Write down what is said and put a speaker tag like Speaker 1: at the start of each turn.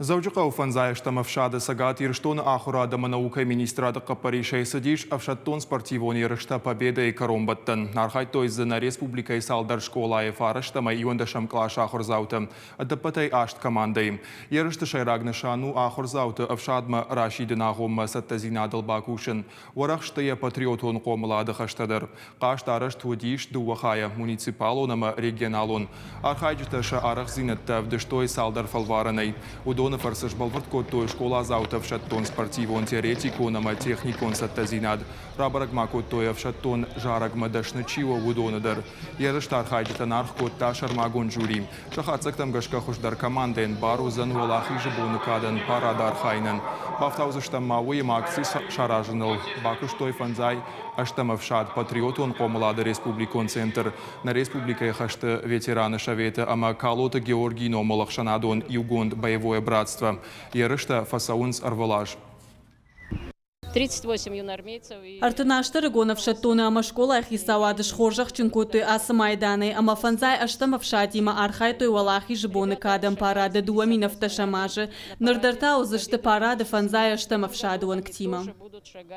Speaker 1: Дзӕуджыхъӕуы фӕндзай ӕстӕм ӕфсады Цӕгат Ирыстоны ахуырад ӕмӕ наукӕйы министрады хъӕппӕрисӕй цыдис ӕфсӕддон-спортивон ерыстӕ Победа-йы кӕронбӕттӕн. Архайдтой дзы нӕ республикӕйы цалдӕр скъолайы фараст ӕмӕ иуӕндӕсӕм къласы ахуырдзаутӕ, ӕдӕппӕтӕй аст командӕйы. Ерысты сӕйраг нысан у ахуырдзауты ӕфсадмӕ расидын агъоммӕ цӕттӕдзинадыл бакусын. Уӕрӕх сты йӕ патриотон хъомылады хӕстӕ дӕр. Хъазт арӕзт уыдис дыууӕ хайӕ – муниципалон ӕмӕ регионалон. Архайджытӕ сӕ арӕхстдзинӕдтӕ ӕвдыстой цалдӕр фӕлварӕнӕй. Уыдоны фӕрцы сбӕлвырд кодтой скъоладзауты ӕфсӕддон-спортивон, теоретикон ӕмӕ техникон цӕттӕдзинад. Рабӕрӕг ма кодтой, ӕфсӕддон зарӕгмӕ дӕсны чи у, уыдоны дӕр. Ерысты архайджытӕн аргъ кодта сӕрмагонд жюри. Сӕ хатдзӕгтӕм гӕсгӕ хуыздӕр командӕйӕн бар уыдзӕн Уӕлахизы боны кадӕн парады архайынӕн. Бафтаудзыстӕм ма уыимӕ акци саразыныл бакуыстой фӕндзай ӕстӕм ӕфсад патриотон хъомылады республикон центр, нӕ республикӕйы хӕсты ветераны советы ӕмӕ Калоты Георгийы номыл ӕхсӕнадон иугонд Боевое братство. Ерыстӕ фӕцӕуынц ӕрвылаз.
Speaker 2: 38 юнармейцев.
Speaker 3: 30 азты ӕрыгон ӕфсӕддоны ӕмӕ скъолайы хицауады схорзӕхджын кодтой ацы майданӕй ӕмӕ фӕндзай ӕстӕм ӕфсадимӕ архайдтой Уӕлахизы боны кадӕн парады 2017 азы. Ныр дӕр та уыдзысты парады фӕндзай ӕстӕм ӕфсады уӕнгтимӕ.